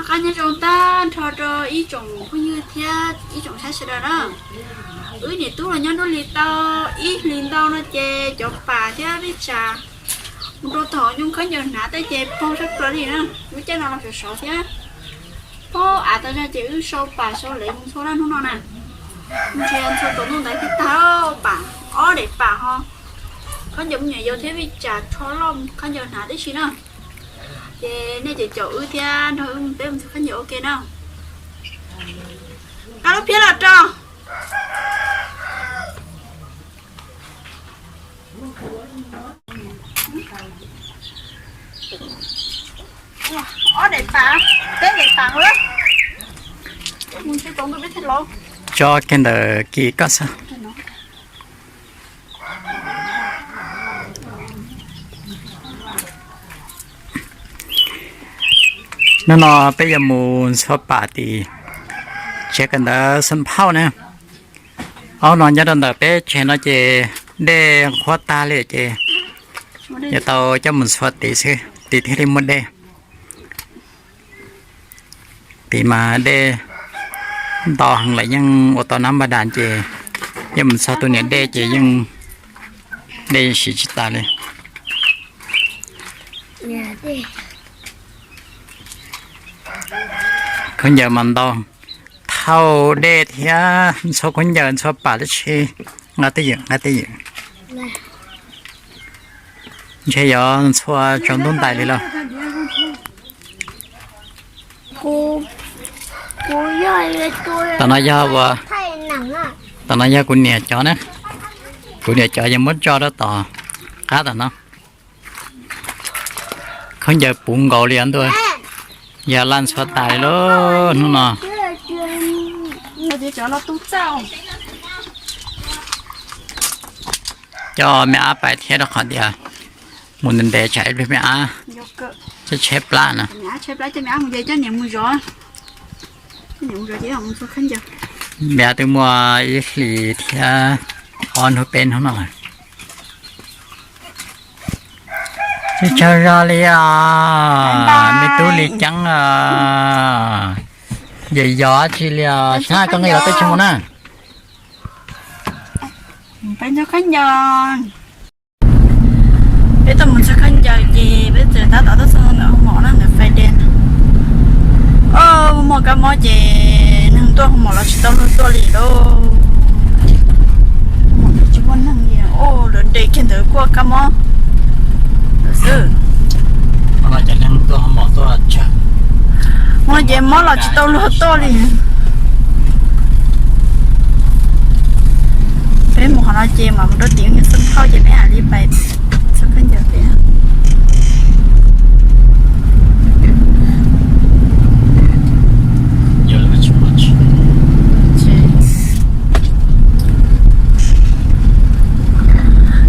Qab nyob zoo tag nrho rau ib tsoom phooj ywg thiab ib tsoom saib sawv daws na. Wb niam tub los nyob nruab hlis tau ib hlis ntau no ces cov pam thiab vij tsam mus rau tom nyuj khaub ncaws hnav tej ces paug sab plaws li na. Lub caij no los sov sov thiab, paug av tas zog ces wb sau pam sau lev mus ntxhua na hnub no na. Ntsia ntxhua tsaus ntuj ntawd thiaj tag pam, ob daim pam ho khaub ncaws me nyuam yaus thiab vij tsam rho loj khaub ncaws hnav tib si na. Ces nej ces caum wb thiab nrog wb peb mus ntxhua khaub ncaws ua ke na. Nqa lub phiab los rau. Ob daim pam, peb daim pam. Tso kiag ntawm kis koj xwb. Hnub no peb yuav mus ntxhua pam tim tsev kawm ntawv Xeev Phauj na. Ob no nyob rau ntawm peb tsev no ces dej qhuav tag li ces yuav tau coj mus ntxhua tid xwb, tid thiaj li muaj dej. Tid mas dej nto heev lawm yeej ua tau nab npaj das ces yeej mus txog tus niam dej ces yeej dej siv tsis tas li. Khaub ncaws mas ntau, thauj dej thiab ntxhua khaub ncaws ntxhua pam tib si. Nqa twj ywm, nqa twj ywm. Ntshe yuav ntxhua tsaus ntuj ntais li lauj. Tom no yog ua, tom no yog kuv niam cov na. Kuv niam cov yeej muab tso rau tom qab tom no. Khaub ncaws puv nkaus li os ntuj, yog laj ntxhua tas li lauj hnub no. Coj me ab pais thiab rau qhov tias mus ntev ntev tsam ib pliag me ab tsheb plab na. Me ab twb muaj ib hlis thiab ob hnub peb hnub no lawm. Tsis tsaug zog li os, me tub Lis Ceeb os. Yog yog tsi li os, sab koj nqis los peb tsis mus na. Peb ntxhua khaub ncaws, peb tuaj mus ntxhua khaub ncaws ces peb txawm tab tom tuaj txog ntawm hoo mom na, ntawm Fais Des. Muaj kab mob ces neeg tuaj hoo mom los tsis tau luag tuaj li lauj. Tsis muaj neeg li, lawv de kiag ntawd kuaj kab mob xwb. Ua ces mob los tsis tau luag tuaj li. Peb mus qhov no ces mam mus rau tim Xeev Phauj ces peb mam li pais txog khaub ncaws pem.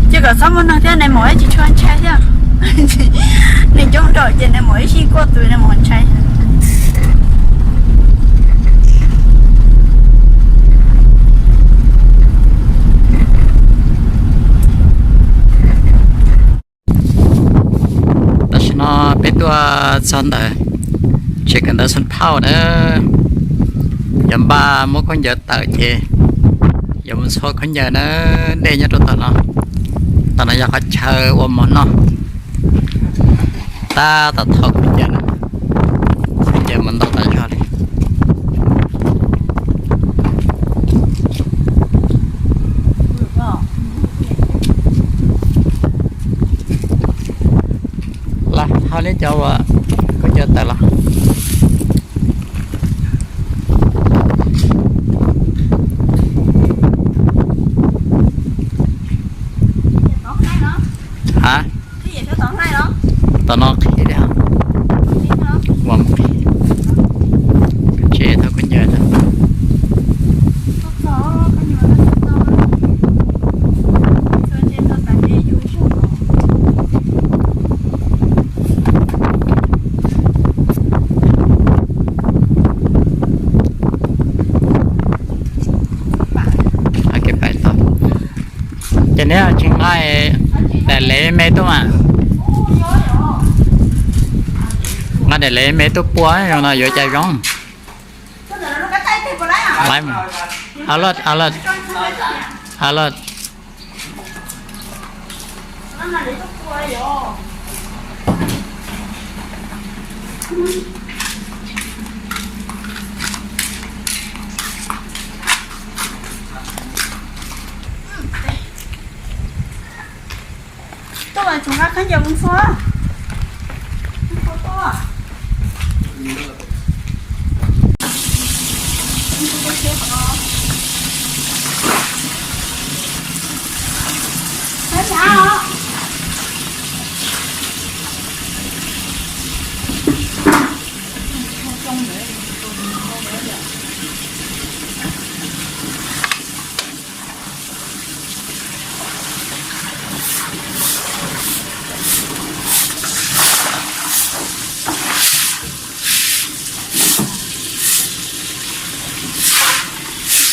Ces kom txhob muaj neeg thiab nais maum ib tsis tshua ntshai thiab. Neeg coob nraum ces nais maum ib sij kuaj tus nais maum ntshai. Tam sim no peb tuaj txog ntawm tsev kawm ntawv Xeev Phauj na, yuav npaj muab khaub ncaws tawm ces yuav mus ntxhua khaub ncaws na, dej nyob rau tom no. Tom no yog qhov chaw ua mov noj, tab tom thauj khaub ncaws na, khaub ncaws mas ntau tas zog li. Lawv thauj li cov uas khaub ncaws tawm los. Ha, tom no qhib li, ua qhib, tsev thauj khaub ncaws na. Ces neb tsis nqa daim lev me tuaj mas, nqa Daim le me tuaj pua zoo no yuav cas zoo. Laiv, a loj, a loj, a loj. Tuaj mas tseem nqa khaub ncaws mus xwb.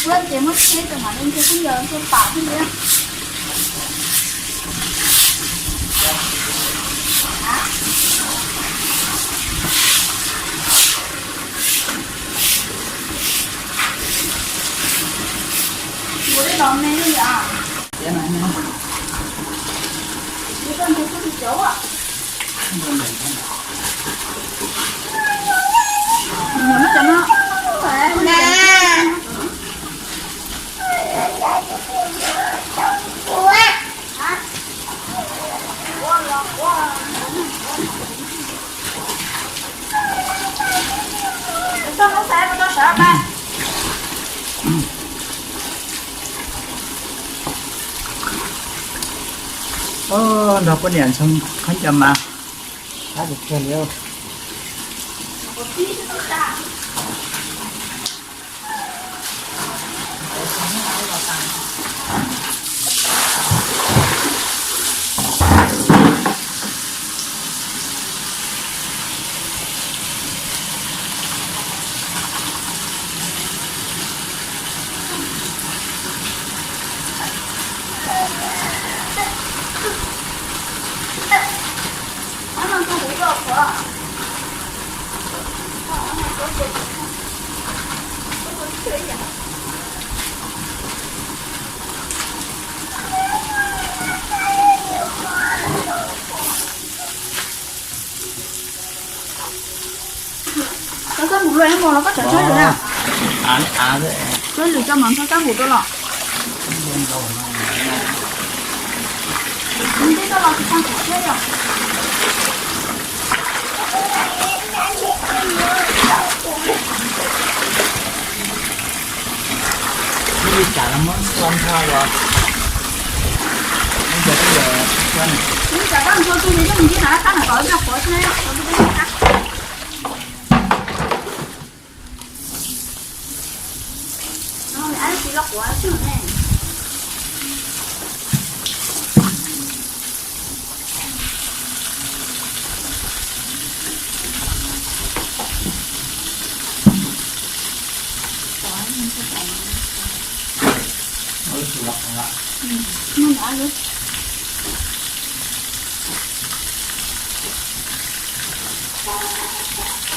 Ua ces muab tsheb rau mam li nrhiav khaub ncaws rau pam thiab li. Ua li los me li yom. Ua koj nrhiav kuj tsis cov. Nrog poj niam ntxhoo khaub ncaws mas qab kawg li. Koj xab npum luaj mus los koj tseem tshawb lwm na. Tshawb lwm tso mam txhob xab npum rau los. Ntej koj los tsis tau tseem tshawb yom.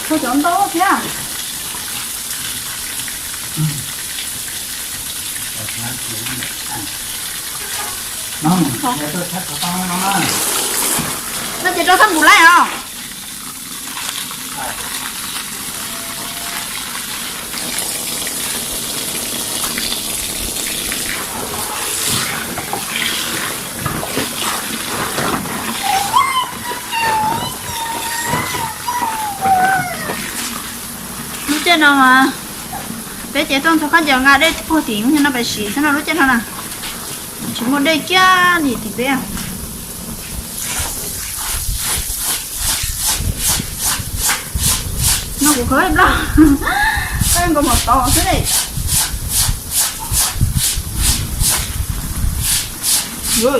Kho cov ntau thiab. No ces rau xab npum laij os. Lub caij no mas peb ces tuaj ntxhua khaub ncaws nqa dej puag tim no pem siv xwb no lub caij no na. Tsis muaj dej kiag li tim peb. No kuv khawb ib plab, nkaus mos tod xwb ne.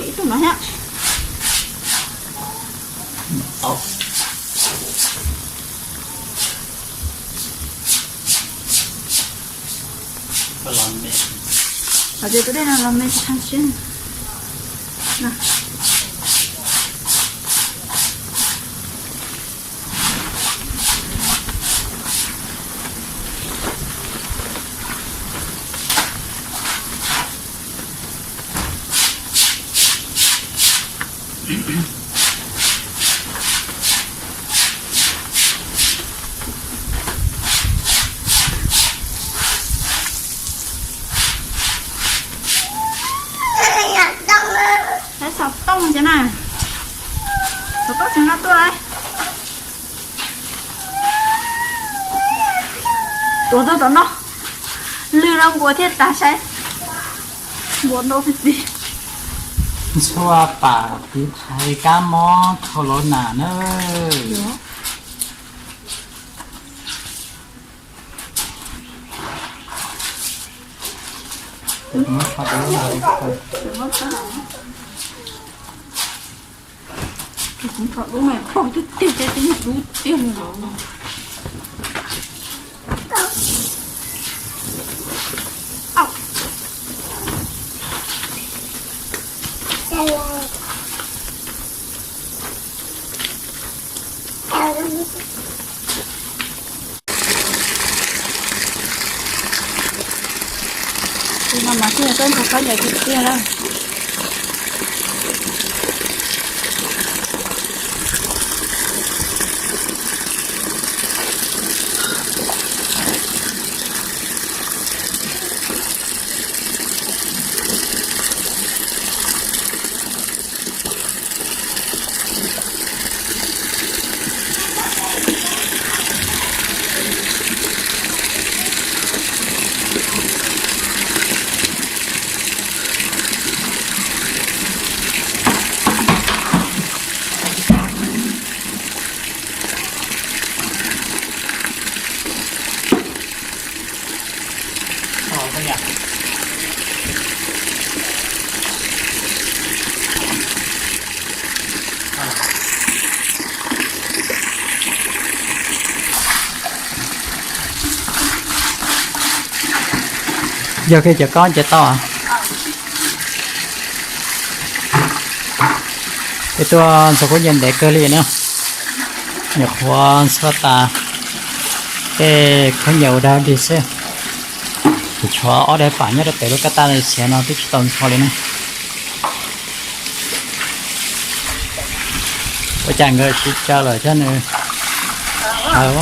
Ib tug no thiab. Hais tias tus dej no los me tsis tshaj siab. Tuav txog tom no, lwg no npua thiaj tag saib. Npua no txi txiv. Ntxhua pam tiv thaiv kab mob khau lov nas na. Kuv tso dub mas pog tiag tiag, dub tiag li los. Tus no mas thiaj tau ntxhua khaub ncaws tiag tiag na. Yog kiag cov kob ces tau. Peb tuaj ntxhua khaub ncaws ntev kawg li na. Nyuam qhuav ntxhua tas tej khaub ncaws ua dog dig xwb. Kuv tshuav ob daim pam nyob rau pem lub kab tag, xyov no twb tsis tau ntxhua li na. Ua cas nkawd tsis caw lawm thiab nws. Aw,